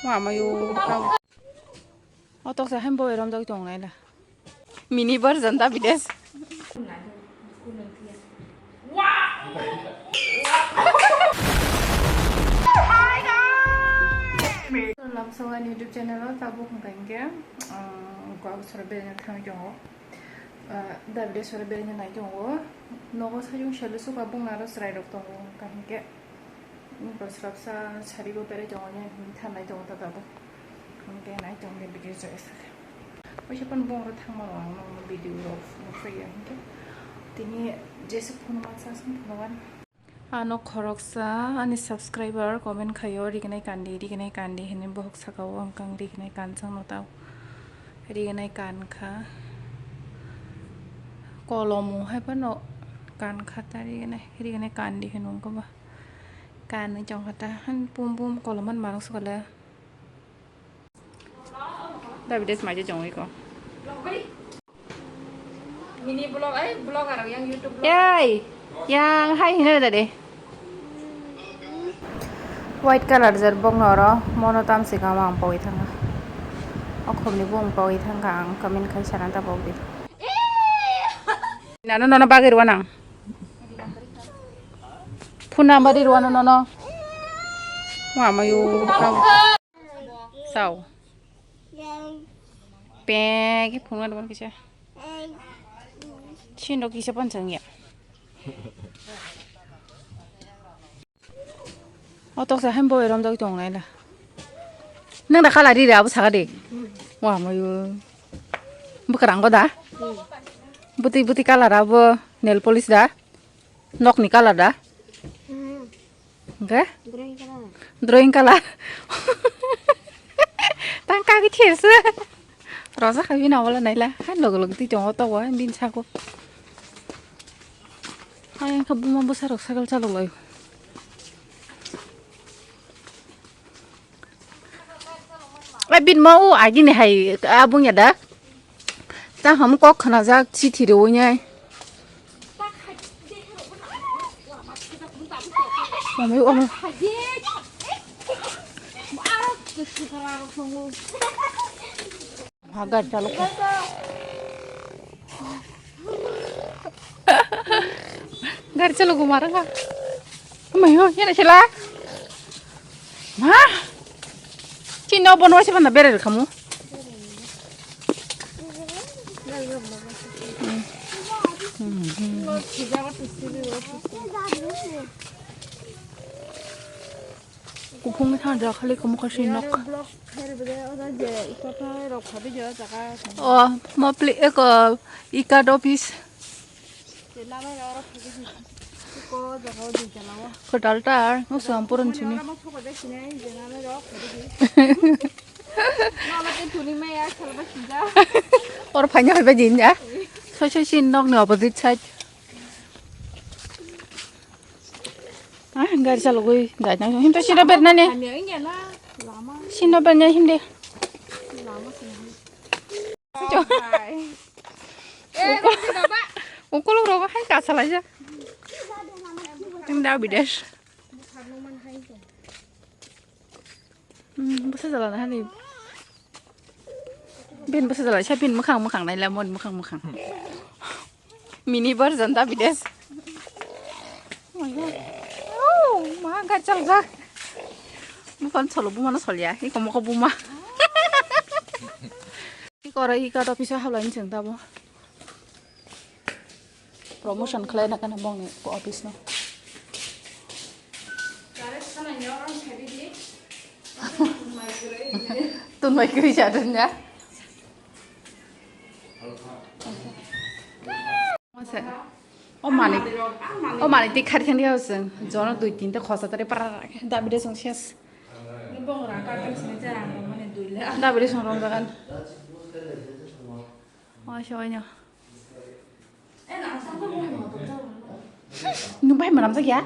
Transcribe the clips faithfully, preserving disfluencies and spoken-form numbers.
Wamayo. O toksa hem boi romjak tong naila. Mini version da bides. Lamsong ani YouTube channel o tabuk hwnkha hinkhe, ah, kok sora berajak thangwi tongo. Ah, da bides sora berajak nai tongo. Nogo sajung selu suka bung naro chwrai rok tongo hwnkha hinkhe. Bwswrapsa sarigo berai tongo, yang hwnwi thanai tongo ta tabuk. Hwnkhe nai tongdi video joy sakhe. Waisa phano bongro thangmano ang nokno video rok nukjakya hwnkhe. Tini jesa phone mansa aswk phone wan. Ano khoroksa ani subscriber comment khaio, "Rignai kandi, rignai kandi," hwnwi bohok sakao, ang kang rignai kansang no tao. Rignai kankha. Kolomo hai phano kankha ta rignai, rignai kandi hwnwi wngkha ba. Kanwi chongkha ta, han pum pum kolom han manuk sukale. Davides maje chongwi ko. Mini vlog, ai vlog arok yang YouTube vlog. Yai, yang hai hino da de. White color jer bok noro mono tamsi kama ang pawi thanga. Okhomni bung pawi thanga ang kamin khai sana ta bok di. Nano nono bagir wanang. Phone number ri rwano nono. Wamayo. Sao. Pe ke phone number kisa. Sindo kisa pansang ya. O toksa hem boi romjak tong naila. Nang da kala ri ra abo saka de. Wamayo. Bwkrang ko da. Buti buti color abo nail polish da. Nokni color da? Hmm. Hwnkhe? Drawing color. Drawing color. Tang kagwi therse. Rosa kagwi na wala naila. Hai logo logo twi tongo togo bini sako. Hai wngkha buma bwsa rok cycle chalok lai. Ai bin ma o agini hai abung ya da. Ta ham kok khana jak chithi ro nai. Omo omo. Ha, gari chalo. Gari chalo, gumara ka. Mayo, yana sila. Ma. Chino bono se bana bere kamu. Kuphung ni thang ja khali kamu kasi nok. O, mapli eko ikat office. Kotal tar, musu ampurun sini. Or phanya hoiba jin ja. Soi soi sin nok ni opposite side. Ah, gari chalogwi jai nang. Him to sino bernani. Hamya wngya na lama. Sino bernya him de. Lama sini. Cho. Oh, hai. Eh, ukolog rogo hai kasalaija. Him da bides. Hmm, bwsa jala na hani. Bin bwsa jala sa bin mwkhang mwkhang naila mon mwkhang mwkhang. Mini version da bides. Oh my God. Oh, ma gari chaljak. Bukan solo buma no solya. Iko moko buma. Iko ora iko to pisa halai ni cheng tabo. Promotion khlai na kana bongni office no. Tun mai kiri sa dun ya. Masa. O mani. O mani tik khari khandi hosen. Jono dui tinta khosa tare para. Da bide song ses. Da bide song rom dagan. O shoy no. Nung bai manam sa ya?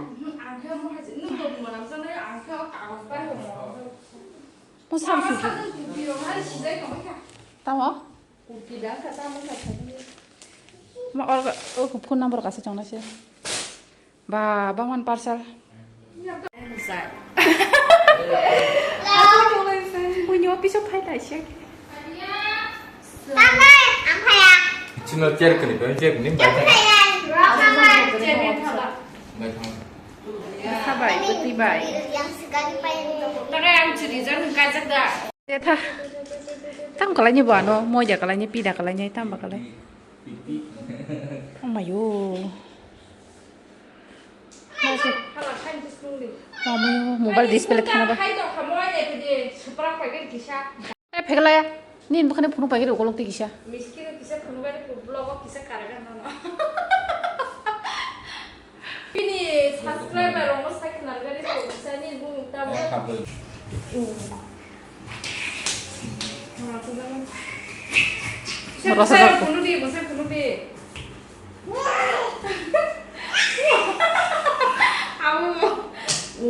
Mo sa su. Tamo? Ma or o phone number kasa chong na se. Ba, bangman parcel. Office o phai lai se. Chino chair kani, chair kani, bai thang. Bai thang. Kha bai, kwtwi bai. Tang kalai ni bo ano, moida kalai ni, pida kalai ni, tamba kalai. Amayo. Amayo, mobile display thana ba. Eh, pheglaya. Nini bwkhani phunuk paikhe rw kolok twi kisa. Miskino kisa phunuk bai rw blogo kisa karagan nono. Bini subscriber rokno sai khna rw kisa nini bumung tamo. Rasa jak. Phunuk di, bwsa phunuk di. Amo. O,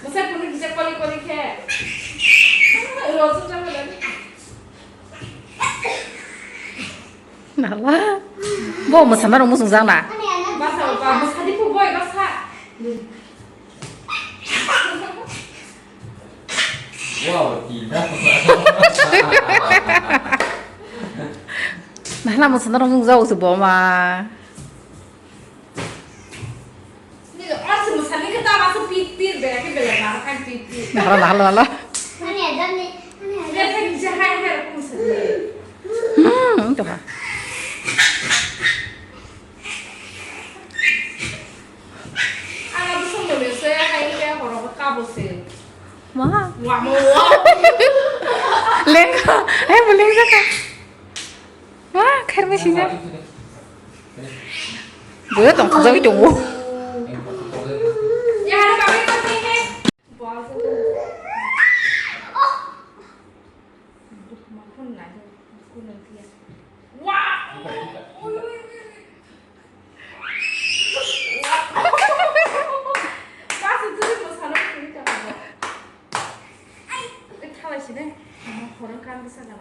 bwsa phunuk kisa koli koli khe. Rosok jak. Nala. Bo mwsana rok muchung jak na. Basa, ba, basa di pu boy, basa. Wow, tidak. Nala mwsana rok muchung jak se bo ma. Nahara, nahara, nahara. Hmm, itu ha. Ma. Lengka. Eh, bo lengka ka. Ma, khair ma sina. Boya tong khajagwi tongo.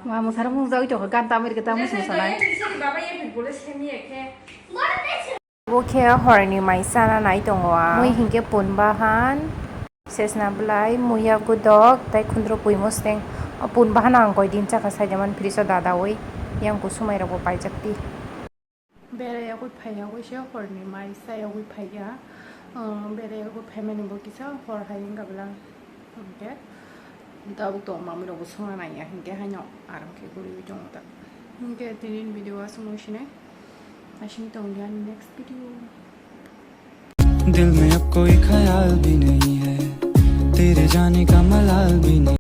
Ma, mwsarok mung jagwi tongkha, gan tamwi rwkhe ta mwsung sanai. Bo khe horni mai chana nai tongo ang. Mui hinkhe pun bahan, sesna bwlai, muya gudok, tei khundro pui musteng. O pun bahan ang koi din chakha saida man fridge o dadaui, yang kusu mai rok bo paijak di. Berai yagwi phai yagwi se horni mai cha yagwi phai ya. Umm, berai yagwi phai mani bo kisa hor hai wngkha bwla. Hinkhe tabuk tongo mamui rok bo songna nai ya, hinkhe haino aram khe guriwi tongo ta. Hinkhe tini video aswk nung sinai. Asing tong di ani next video. दिल में अब कोई ख्याल भी नहीं है, तेरे जाने का मलाल भी नहीं।